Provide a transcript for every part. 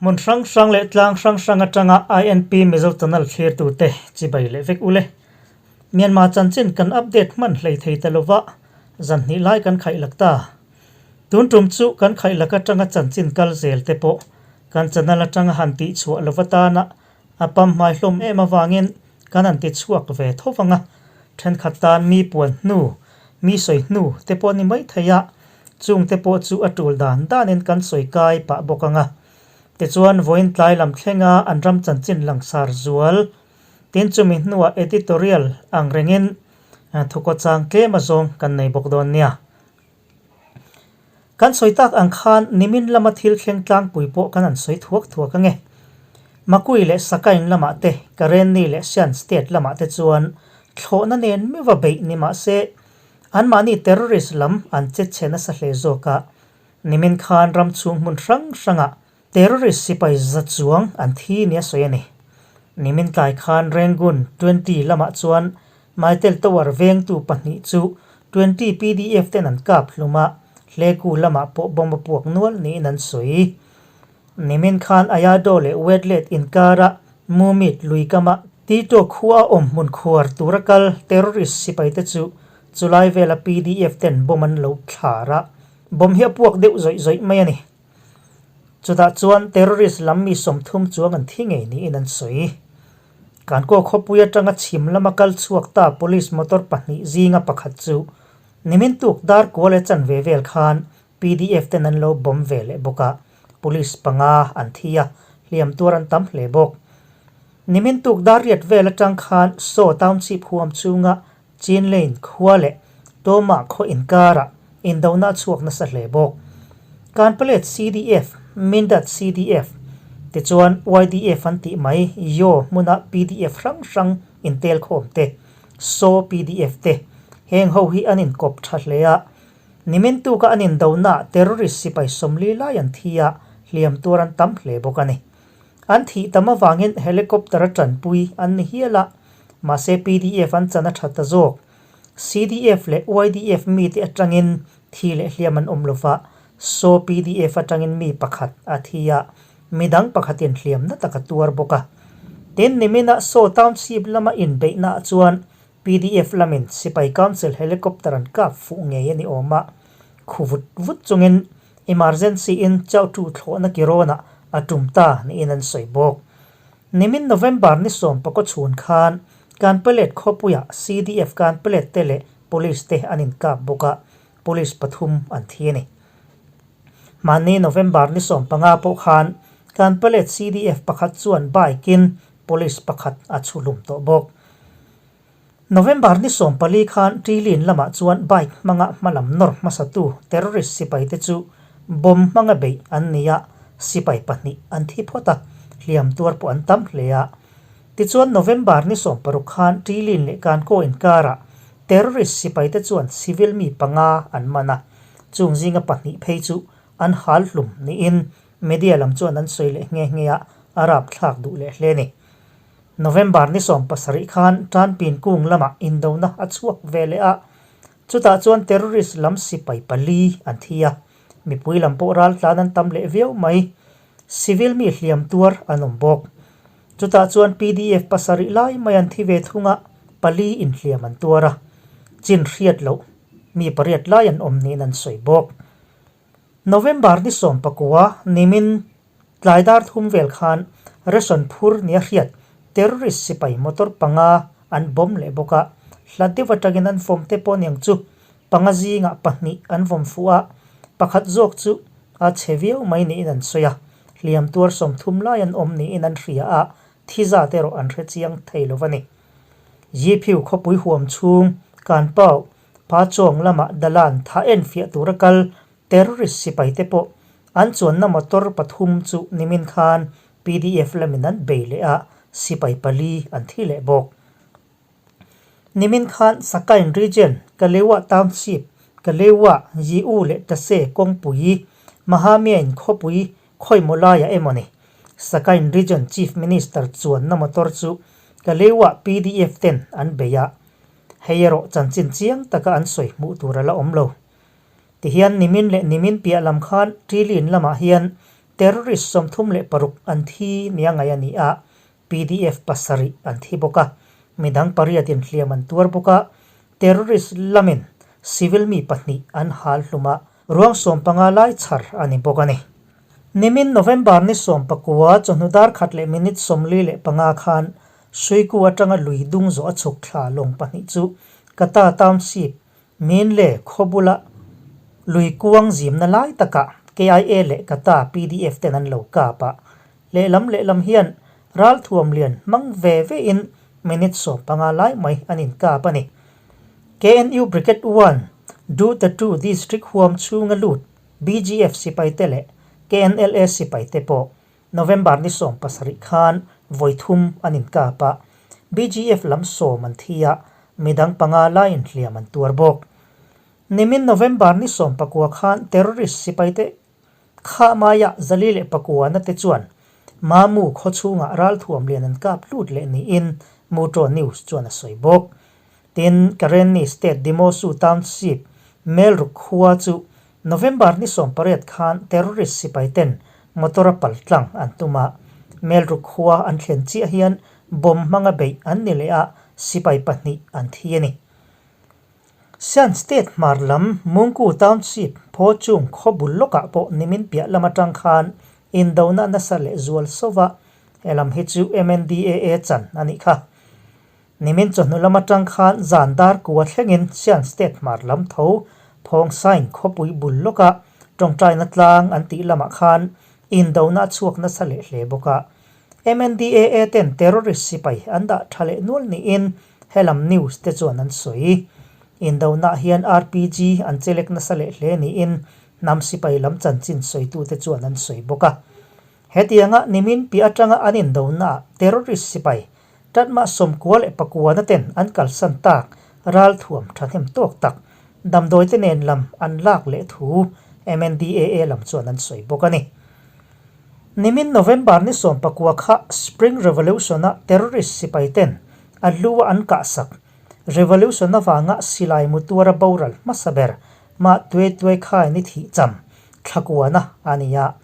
Hmun hrang hrang leh tlang hrang hrang atanga INP Mizo Channel thlirtute chibai leh vek ule. Myanmar chanchin kan update hman hlei thei ta lova, zan hnih lai kan khaih lak ta. Tun tum chu kan khaih lak atanga chanchin kal zel te pawh kan channel atanga han tih chhuah lova tana a pamhmai hlawm em avangin kan han ti chhuak ve tho vang a, thenkhat tan mi puan hnu, mi sawi hnu te pawh a ni mai thei a, chung te pawh chu a tul dan danin kan sawi kai pah bawk ang a. Tichuan vawiin tlai lam thlenga an ram chanchin langsar zual tin chumi hnuah editorial ang rengin thukaw chang tlem azawng kan nei bawk dawn nia. Kan sawi tak ang khan nimin lama thil thleng tlangpui pawh kan han sawi thuak thuak ange. Makui leh Sakain lamah te, Karenni leh Shan State lamah te chuan thlawhna nen meuha beih ni mah se, anmahni terrorist lam an che chhe nasa hle zawk a. Nimin khan ram chhung hmun hrang hrangah terrorist sipai za chuang an thi nia sawi a ni. Nimin tlai khan Rangoon 20 lamah chuan Mytel Tower vengtu pahnih chu 20 pdf ten an kap hlum a, Hleku lamah pawh bomb a puak nual niin an sawi. Nimin khan Ayado leh Wetlet inkara Mumit lui kama Tito khua awm hmun khuar tura kal terrorist sipaite chu chulai vela pdf ten bomb an lo thlar a, bomb hi a puak deuh zawih zawih mai a ni. Chutah chuan terrorist lam mi 30 chuang an thi ngei niin an sawi. Kankaw khawpui atanga chhim lama kal chhuak ta police motor pahnih zinga pakhat chu nimin tuk dar kual e chan ve vel khan pdf ten an lo bomb ve leh bawk a, police panga an thi a, hliam tuar an tam hle bawk. Nimin tuk dar riat vel atang khan Saw Township huam chhunga Chin Lane khua leh Tawma khaw inkarah indona a chhuak nasa hle bawk. Kanpalet CDF, Mindat CDF, tichuan YDF an tih mai Yaw hmuna pdf hrang hrang intel khawm te, Saw pdf te, heng ho hi an inkawp tha hle a. Nimin tuka an indonaah terrorist sipai 40 lai an thi a, hliam tuar an tam hle bawk a ni. An thih tam avangin helicopter a tanpui an ni hial a, mahse pdf an chan a tha ta zawk. CDF leh YDF mite atangin thi leh hliam an awm lova, saw pdf atangin mi pakhat a thi a, midang pakhatin hliamna tak a tuar bawk a. Tin, niminah saw township lama inbeihnaah chuan pdf lamin Sipai Council helicopter an kap fuh ngei a ni awm a, khu vut vut chungin emergency in chauhtu thlawhna kirawnah a tum ta niin an sawi bawk. Nimin November ni sawmpakaw chhun khan Kanpalet khawpuiah CDF Kanpalet te leh Police te an inkap bawk a, Police pathum an thi a ni. Mahni November ni 15 pawh khan Kanpalet CDF pakhat chuan bike in Police pakhat a chhuhlum tawh bawk. November ni 14 khan Ṭilin lamah chuan bike hmanga hmalam nawr hmasatu terrorist sipaite chu bomb hmanga beih an ni a, sipai pahnih an thi phawt a, hliam tuar pawh an tam hle a. Tichuan November ni 16 khan Ṭilin leh Kankaw inkarah terrorist sipaite chuan civil mi panga an man a, chung zinga pahnih phei chu an hal hlum niin media lam chuan an sawi leh nghe nghe a, a rapthlak duh leh hle a ni. November ni 17 khan Tanpin kung lamah indona a chhuak ve leh a, chutah chuan terrorist lam sipai pali an thi a, mipui lam pawh raltlan an tam leh viau mai. Civil mi hliam tuar an awm bawk. Chutah chuan pdf pasarih lai mai an thi ve thung a, pali inhliam an tuar a, chin hriat loh mi pariat lai an awm niin an sawi bawk. November ni 19 nimin Tlai dar thum vel khan ration phur nia hriat terrorist sipai motor panga an bomb leh bawk a, hla deuh atangin an vawm te pawh aniang chu panga zingah pahnih an vawm fuh a, pakhat zawk chu a chhe viau mai niin an sawi a, hliam tuar 30 lai an awm niin an hria a, thi zat erawh an hre chiang thei lo a ni. Yiphiu khawpui huam chhung Kanpau Pa Chawng lamah Dalan tha enfiah tura kal Terrorist sipai te pawh an chuanna motor pathum chu nimin khan pdf lamin an bei leh a, sipai pali an thi leh bawk. Nimin khan Sakain Region, Kalewa Township, Kalewa, Yiu leh Tase kawngpui, Mahamiain khawpui khawimaw laiah emaw ni, Sakain Region Chief Minister chuanna motor chu Kalewa pdf ten an bei a, hei erawh chanchin chiang taka an sawi hmuh tur a la awm lo. Tihian nimin leh nimin piah lam khan Ṭilin lamah hian terrorist 36 an thi nia ngaih a ni a, PDF pasarih an thi bawk a, midang pariatin hliam an tuar bawk a, terrorist lamin civil mi pahnih an hal hlum a, ruang 15 lai chhar a ni bawk a ni. Nimin November ni 19 chawhnu dar khat leh minute 45 khan Suiku atanga lui dung zawh a chhuk thla lawng pahnih chu Kata Township Minle khaw bula lui kuang zimna lai takah KIA leh Kata pdf ten an lo kap a, lehlam lehlam hian ralthuam lian hmang ve ve in minute 15 lai mai an inkap a ni. KNU Brigade One, Duta Two District huam chhunga lut BGF sipaite leh KNLA sipaite pawh November ni 17 khan vawi thum an inkap a, BGF lam sawm an thi a, midang panga laiin hliam an tuar bawk. Nimin November ni 19 khan terrorist sipaite kha maia 409 na te chuan Mamu khaw chhungah ralthuam lian an kap lut leh niin Mutuo News chuan a sawi bawk. Tin, Karenni State Demosu Township Melruk khua chu November ni 18 khan terrorist sipai ten motor a pal tlang an tum a, Melruk khua an thlen chiah hian bomb hmanga beih an ni leh a, sipai pahnih an thi a ni. Shan State hmar lam Mungku Township phaw chung khaw bul lawkah pawh nimin piah lam atang khan indona nasa leh zual sova, helam hi chu MNDAA chan a nih kha. Nimin chawhnu lam atang khan zan dar kua thlengin Shan State hmar lam tho Phawng Sain khawpui bul lawka tawngtaina tlang an tih lamah khan indona a chhuak nasa leh hle bawk a. MNDAA ten terrorist sipai an dah tha leh nual niin helam news te chuan an sawi. Indona hian RPG an chelek nasa leh hle niin hnam sipai lam chanchin sawitute chuan an sawi bawk a. Hetianga nimin piah atanga an indonaah terrorist sipai Tatmah 99 na ten an kalsan tak ralthuam thahnem tawk tak damdawi te nen lam an lak leh thu MNDAA lam chuan an sawi bawk a ni. Nimin November ni 19 kha Spring Revolution-a terrorist sipai ten a lu a an kahsak revolution avanga silai mu tuara boral hmasa ber mah Twe Twe Khai ni thih cham thlakuana a ni a.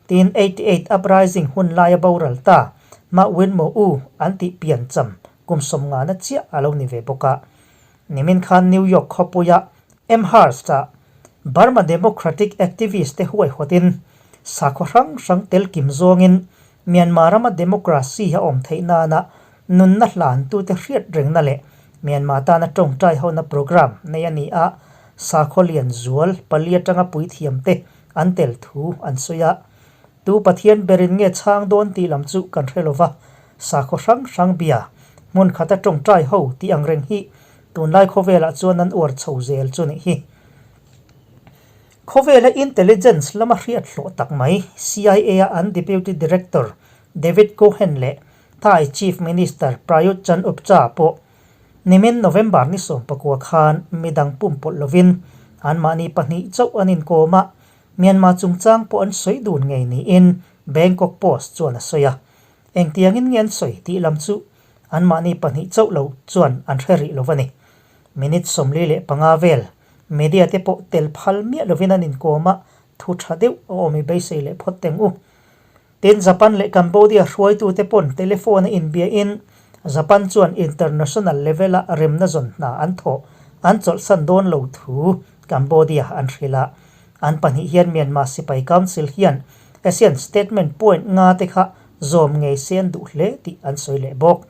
Tin, 88 Uprising hun laia boral ta Ma Win Mo U an tih pian cham kum sawmngana chiah a lo ni ve bawk a. Nimin khan New York khawpuia Amherst-ah Burma Democratic activist te huaihawtin sakhaw hrang hrang tel kim zawngin Myanmar rama democracy a awm theih nana nunna hlantute hriat rengna leh Myanmar tana tawngtai hona program nei a ni a, sakhaw lian zual pali atanga puithiamte an tel thu an sawi a. Tu Pathian berin nge chhang dawn tih lam chu kan hre lova, sakhaw hrang hrang bia, hmun khata tawngtai ho tih ang reng hi tunlai khawvelah chuan an uar chho zel chu nih hi. Khawvela intelligence lama hriat hlawh tak mai CIA-a an Deputy Director David Cohen leh Thai Chief Minister Prayut Chan-o-cha pawh Nimin November ni 19 khan midang pumpawlh lovin anmahni pahnih chauh an inkawm a, Myanmar chungchang pawh an sawi dun ngei niin Bangkok Post chuan a sawi a. Engtiangin nge an sawi tih lam chu anmahni pahnih chauh lo chuan an hre rih lo a ni. Minute 45 vel media te pawh tel phal miah lovin an inkawm a, thu tha deuh a awm i beisei leh phawt teng u. Tin, Japan leh Cambodia hruaitute pawn telephone a inbiahin Japan chuan international level-a remna zawn hna an thawh an chawlhsan dawn lo thu Cambodia an hrilh a. An pahnih hian Myanmar Sipai Council hian ASEAN Statement point nga te kha zawm ngei se an duh hle tih an sawi leh bawk.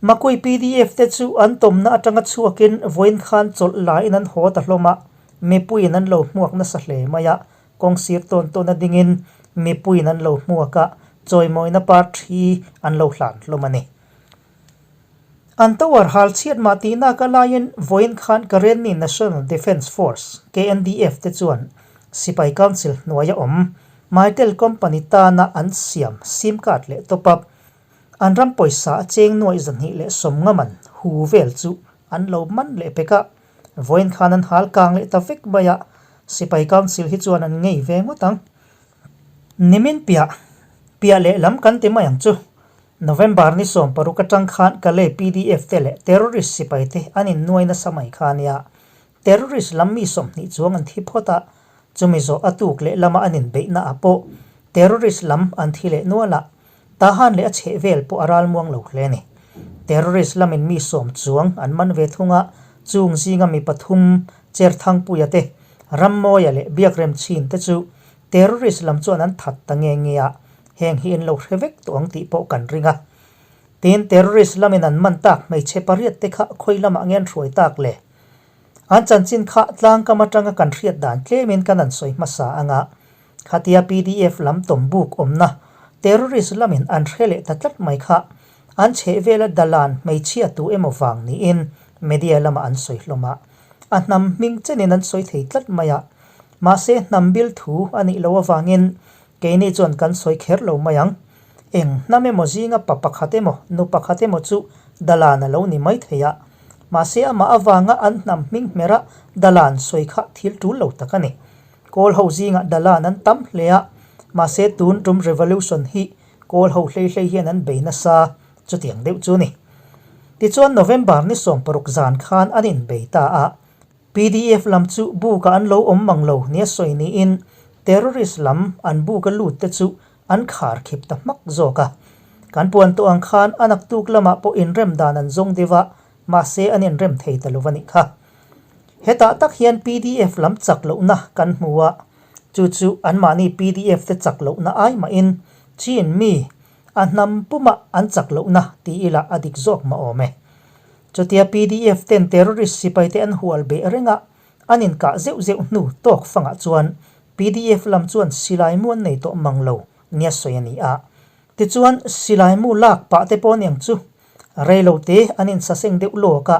Makui pdf te chu an tawmna atanga chhuakin vawiin khan chawlh laiin an haw ta hlawm a, mipuiin an lo hmuak nasa hle mai a. Kawng sir tawn tawn a dingin mipuiin an lo hmuak a, chawimawina par thi an lo hlan hlawm a ni. An tower hal chhiat mah tihnak a laiin vawiin khan Karenni National Defence Force, KNDF, te chuan Sipai Council hnuaia awm Mytel Company tana an siam sim card leh top up an ram pawisa a cheng nuaih 250 man hu vel chu an lo man leh pek a. Vawiin khan an hal kang leh ta vek mai a, Sipai Council hi chuan an ngei ve ngawt ang. Nimin piah, piah leh lam kan ti mai ang chu. November ni 16 atang khan Kalay pdf te leh terrorist sipai te an innuai nasa mai kha nia. Terrorist lam mi 20 chuang an thi phawt a, chumi zawh a tuk leh lama an inbeihna ah pawh Terrorist lam an thi leh nual a, Tahan leh a chhehvel pawh a ralmuang lo hle a ni. Terrorist lamin mi sawm chuang an man ve thung a, chung zinga mi pathum Cherthangpuia te, Rammawia leh Biakremchhin te chu terrorist lam chuan an that ta nge nge a, heng hi in lo hre vek tawh ang tih pawh kan ring a. Tin, terrorist lamin an man tak hmeichhe pariat te kha khawi lamah nge an hruai tak le? An chanchin kha tlangkam atanga kan hriat dan tlemin kan an sawi hmasa anga Khatia pdf lam tawm buk awmna terrorist lamin an hre leh ta tlat mai kha an chhehvela dalan hmeichhia tu emaw vang niin media lamah an sawi hlawm a. A hnam hming chenin an sawi thei tlat mai a. Mahse hnam bil thu a nih loh avangin keini chuan kan sawi kher lo mai ang. Eng hnam emaw zinga pa pakhat emaw nu pakhat emaw chu dalan a lo ni mai thei a. Mahse amah avanga an hnam hming hmera dalan sawi kha thil tul lo tak a ni. Kawl ho zingah dalan an tam hle a, mahse tun tum revolution hi kawl ho hlei hlei hian an bei nasa chutiang deuh chu ni. Tichuan November ni 16 zan khan an inbei ta a, pdf lam chu bukah an lo awm mang lo nia sawi niin terrorist lam an buka lut te chu an khar khip ta hmak zawk a. Kan puan tawh ang khan a naktuk lamah pawh inrem dan an zawng deuh a, mahse an inrem thei ta lo a nih kha. Hetah tak hian pdf lam chak lohna kan hmu a, chu chu anmahni pdf te chak lohna ai mahin Chin mi a hnam pumah an chak lohna ti ila a dik zawk mah awm e. Chutia pdf ten terrorist sipai te an hual beh reng a, an inkah zeuh zeuh hnu tawk fangah chuan pdf lam chuan silai mu an nei tawh mang lo nia sawi a ni a. Tichuan silai mu lak pah te pawh aniang chu reilote an insaseng deuh lawk a,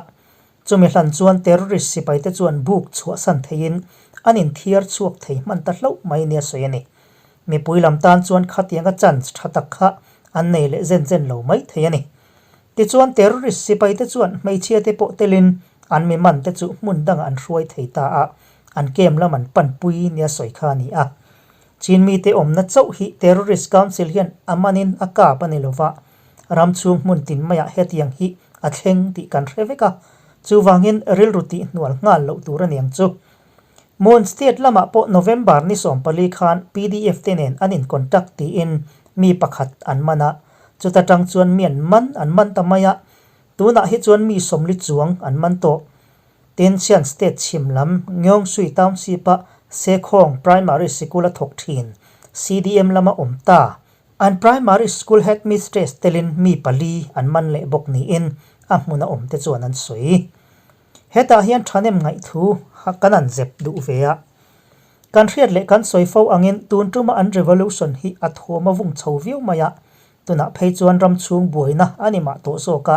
Chumi hlan chuan terrorist sipaite chuan buk chhuahsan theiin an inthiar chhuak thei hman ta hlauh mai nia sawi a ni. Mipui lam tan chuan khatianga chance tha tak kha an nei leh zen zen lo mai thei a ni. Tichuan terrorist sipaite chuan hmeichhiate pawh telin an mi man te chu hmun dangah an hruai thei ta a, an camp lam an panpui nia sawi kha a ni a. Chin mite awmna chauh hi terrorist council hian a manin a kap a ni lova, Ram chhung hmun tin maiah hetiang hi a thleng tih kan hre vek a, chuvangin rilru tih hnual nghal loh tur a niang chu. Mon State lamah pawh November ni 14 khan pdf te nen an in contact tiin mi pakhat an man a, chuta tang chuan mi an man an man ta mai a, tunah hi chuan mi 40 chuang an man tawh. Tin, Shan State chhim lam Ngeongsui Township-a Sekhawng Primary Sikul a thawk thin CDM lama awm ta An primary school headmistress telin mi pali an man leh bawk niin a hmuna awm te chuan an sawi. Hetah hian thahnem ngaihthu kan an zep duh ve a. Kan hriat leh kan sawi fo angin tun tuma an revolution hi a thawm a vung chho viau mai a, tunah phei chuan ram chhung buaina a ni mah tawh zawk a.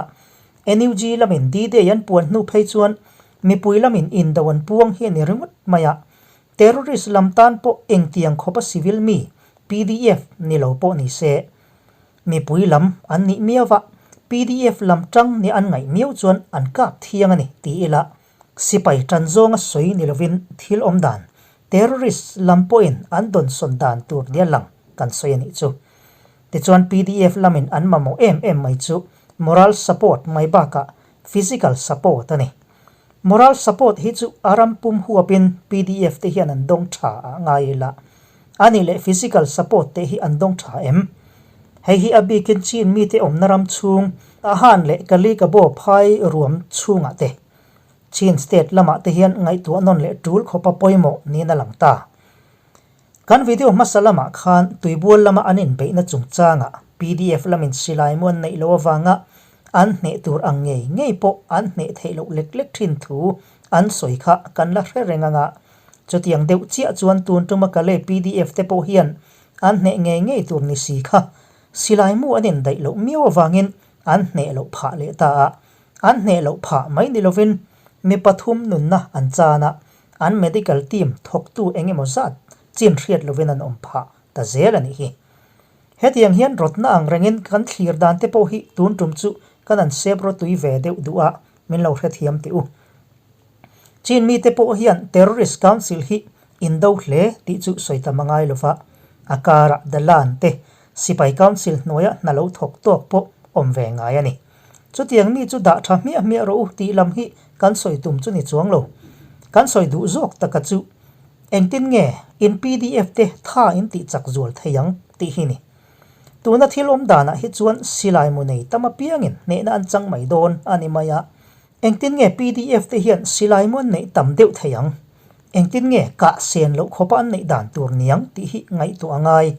NUG lamin D-Day an puan hnu phei chuan mipui lamin indo an puang hi a ni ringawt mai a. Terrorist lam tan pawh engtiang khawpa civil mi, pdf, ni lo pawh ni se, mipui lam an nih miau a, pdf lam tang nia an ngaih miau chuan an kap thiang a ni ti ila, sipai tan zawnga sawi ni lovin thil awm dan, terrorist lam pawhin an dawnsawn dan tur nia lang kan sawi a nih chu. Tichuan pdf lamin an mamawh em em mai chu moral support mai bakah physical support a ni. Moral support hi chu a ram pum huapin pdf te hian an dawng tha ah ngai ila, a nih leh physical support te hi an dawng tha em? Hei hi a bikin Chin mite awmna ram chhung, Tahan leh Kalikabo phai ruam chhungah te, Chin state lamah te hian ngaihtuah nawn leh tul khawpa pawimawh niin a lang ta. Kan video hmasa lamah khan Tuibual lama an inbeihna chungchangah pdf lamin silai mu an neih loh avanga an hneh tur ang ngei ngei pawh an hneh theih loh lek lek thin thu an sawi kha kan la hre reng anga chutiang deuh chiah chuan tun tuma Kalay pdf te pawh hian an hneh ngei ngei tur ni si kha silai mu an indaih loh miau avangin an hneh loh phah leh ta a, an hneh loh phah mai ni lovin mi pathum nunna an chan a, An medical team thawktu eng emaw zat chin hriat lovin an awm phah ta zel a nih hi. Hetiang hian rawtna ang rengin kan thlir dan te pawh hi tun tum chu kan an sep rawtui ve deuh duh a, min lo hrethiam teh u. Chin mite pawh hian Terrorist Council hi indo hle tih chu sawi tam a ngai lova, a karah Dalan te Sipai Council hnuaia hna lo thawk tawk pawh awm ve ngai a ni. Chutiang mi chu dah tha hmiah hmiah rawh u tih lam hi kan sawi tum chu ni chuang lo. Kan sawi duh zawk taka chu engtin nge in pdf te tha in tih chak zual thei ang tih hi ni. Tuna thil awm danah hi chuan silai mu nei tam apiangin hnehna an chang mai dawn a ni mai a. Engtin nge pdf te hian silai mu an neih tam deuh thei ang? Engtin nge kah sen loh khawpa an neih dan tur niang tih hi ngaihtuah a ngai.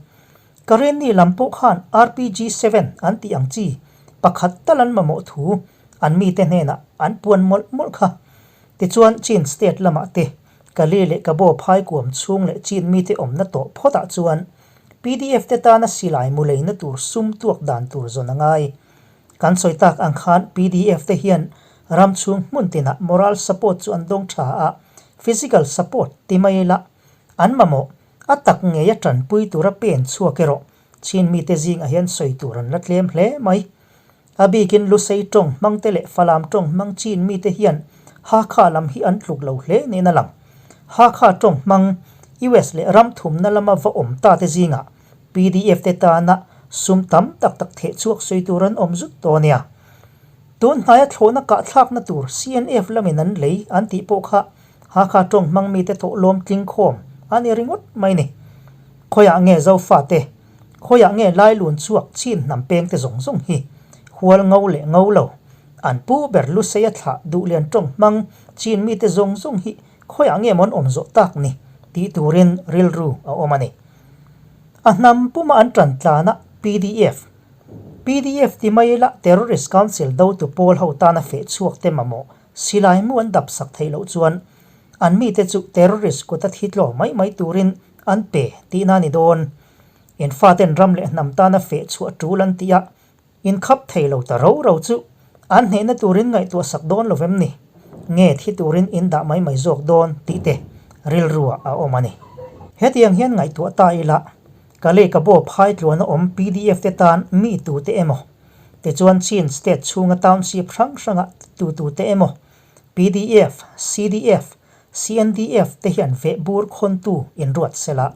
Karenni lam pawh khan RPG seven an tih ang chi pakhat tal an mamawh thu an mite hnenah an puan mawlh mawlh kha. Tichuan Chin state lamah te Kali leh Kabaw phai kuam chhung leh Chin mite awmna tawh phawtah chuan pdf te tana silai mu leina tur sum tuak dan tur zawn a ngai. Kan sawi tak ang khan pdf te hian ram chhung hmun tinah moral support chu an dawng tha a, physical support ti mai ila an mamawh a tak ngei a tanpui tura pen chhuak erawh Chin mite zingah hian sawi tur an la tlem hle mai. A bikin Lusei tawng hmangte leh Falam tawng hmang Chin mite hian Hakha lam hi an tluk lo hle niin a lang. Hakha tawng hmang US leh ram thumna lama va awm ta te zingah pdf te tana sum tam tak tak theh chhuak sawi tur an awm zut tawh a nia. Tun hnaia thlawhna kahthlakna tur CNF lamin an lei an tih pawh kha Hakha tawng hmang mite thawh lawm tling khawm a ni ringawt mai ni. Khawiah nge Zofate Khawiah nge Lailun chhuak chin hnam peng te zawng zawng hi hual ngo leh ngo lo, an pu ber Lusei a thlah duh lian tawng hmang chin mite zawng zawng hi khawiah nge mawn awm zawh tak ni tih turin rilru a awm a ni. A hnam puma an tan tlana pdf pdf ti mai ila Terrorist Council dotu pawl ho tana feh chhuak te mamawh silai mu an dap sak theih loh chuan an mite chu terrorist kuta thi tlaw mai mai turin an pe tihna a ni dawn. In faten ram leh hnam tana feh chhuah tul an tih a, in khap thei lo ta ro ro chu an hnehna turin ngaihtuah sak dawn lo vem ni? Nge thi turin in dah mai mai zawk dawn tih te rilruah a awm a ni. Hetiang hian ngaihtuah ta ila, ka lehkhabu phai tluana awm pdf te tan mi tute emaw, tichuan Chin state chhunga township hrang hranga tutute emaw, Pdf, CDF, CNDF te hian veh bur khawntu inruat sela,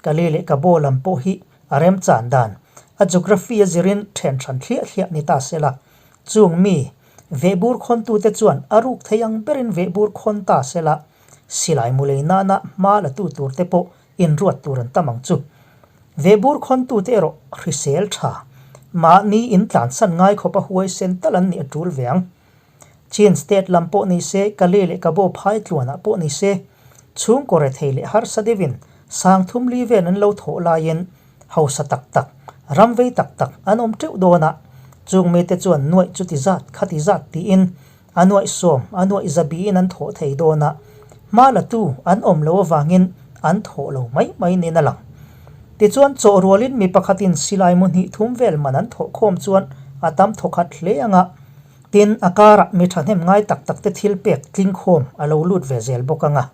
Kali leh Kabaw lam pawh hi a remchan dan, a geography a zirin then hran thliah thliah ni ta sela. Chung mi, veh bur khawntute chuan a ruk thei ang berin veh bur khawn ta sela, silai mu lei nana hma la tu tur te pawh inruat tur an tam ang chu. Veh bur khawntute erawh hrisel tha, mahni intlansan ngai khawpa huaisen tal an nih a tul ve ang. Chin state lam pawh ni se, Kali leh Kabaw phai tluanah pawh ni se, chhungkaw rethei leh harsa deuhin sang thum li vel an lo thawh laiin hausa tak tak, ram vei tak tak an awm teuh dawn a, chung mite chuan nuaih chuti zat khati zat tiin a nuaih sawm, a nuaih zabiin an thawh thei dawn a, hma latu an awm lo avangin an thawh lo mai mai niin a lang. Tichuan chawh rualin mi pakhatin silai mu hnih thum vel man an thawh khawm chuan a tam thawkhat hle ang a, Tin, a karah mi thahnem ngai tak tak te thil pek tling khawm a lo lut ve zel bawk ang a.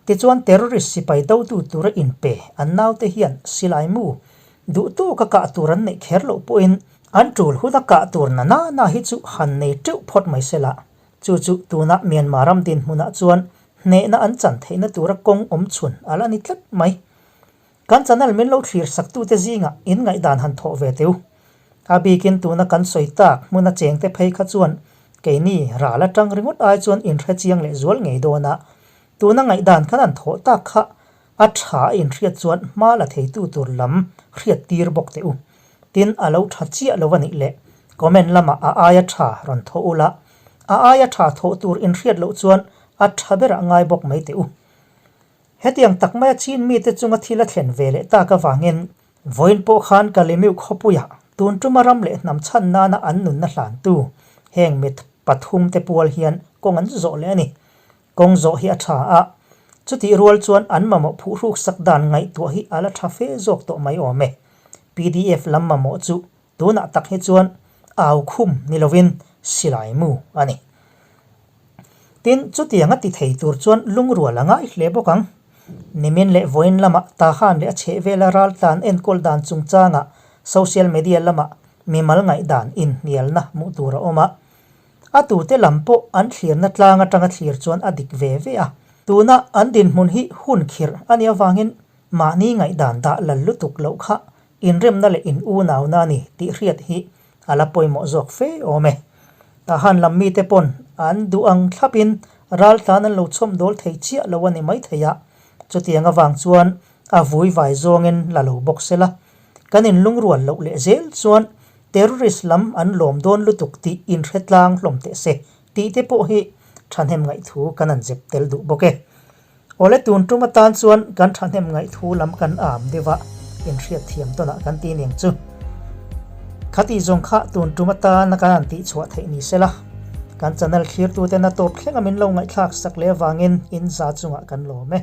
Tichuan terrorist sipai dotu tura inpe an naute hian silai mu duh tawka kah tur an neih kher loh pawhin an tul huna kah tur na na na hi chu han nei teuh phawt mai se la. Chu chu tuna Myanmar ram dinhmunah chuan hnehna an chan theihna tura kawng awm chhun a la ni tlat mai. Kan channel min lo thlir saktute zingah in ngaihdan han thawh ve teu. A bikin tuna kan sawi tak hmuna chengte phei kha chuan keini ral atang ringawt ai chuan inhre chiang leh zual ngei dawn a, tuna ngaihdan khan an thawh tak kha a tha a inhriat chuan hma la theitu tur lam hriat tir bawk teh u. Tin, a lo tha chiah lo a nih leh comment lamah a aia tha rawn thawh ula, a aia tha thawh tur inhriat loh chuan a tha berah ngai bawk mai teh u. Hetiang tak maia Chin mite chunga thil a thlen ve leh tak avangin vawiin pawh khan Kalemiu khawpuiah tun tuma ram leh hnam chhan nana an nunna hlantu heng mit pathum te pual hian kawng an zawh leh a ni. Kawng zawh hi a tha a, chutih rual chuan an mamawh phuhruk sak dan ngaihtuah hi a la tha fe zawk tawh mai awm e. Pdf lam mamawh chu Tunah tak hi chuan au khum ni lovin silai mu a ni. Tin, chutiang a ti thei tur chuan lungrual a ngai hle bawk ang. Nimin leh vawiin lamah Tahan leh a chhehvela raltlan enkawl dan chungchangah social media lamah mimal ngaihdan inhnialna hmuh tur a awm a. A tute lam pawh an thlirna tlang atanga thlir chuan a dik ve ve a. Tuna an dinhmun hi hun khirh a nih avangin mahni ngaihdan dah lal lutuk loh kha Inremna leh in unauna a ni tih hriat hi a la pawimawh zawk fe awm e. Tahan lam mite pawn an duh ang thlapin raltlan an lo chhawm dawl thei chiah lo a ni maithei a, chutiang avang chuan a vui vai zawngin la lo bawk se la. Kan inlungrual loh leh zel chuan terrorist lam an lawm dawn lutuk tih inhre tlang hlawm teh se tih te pawh hi thahnem ngaihthu kan han zep tel duh bawk e. Awle tun tum atan chuan kan thahnem ngaihthu lam kan am deuh a, inhriat thiam tawnah kan ti aniang chu. Khati zawng kha tun tum atana kan han tihchhuah theih ni sela, kan channel thlirtuten a tawp thleng a min lo ngaihthlak sak leh avangin in za chungah kan lawm e.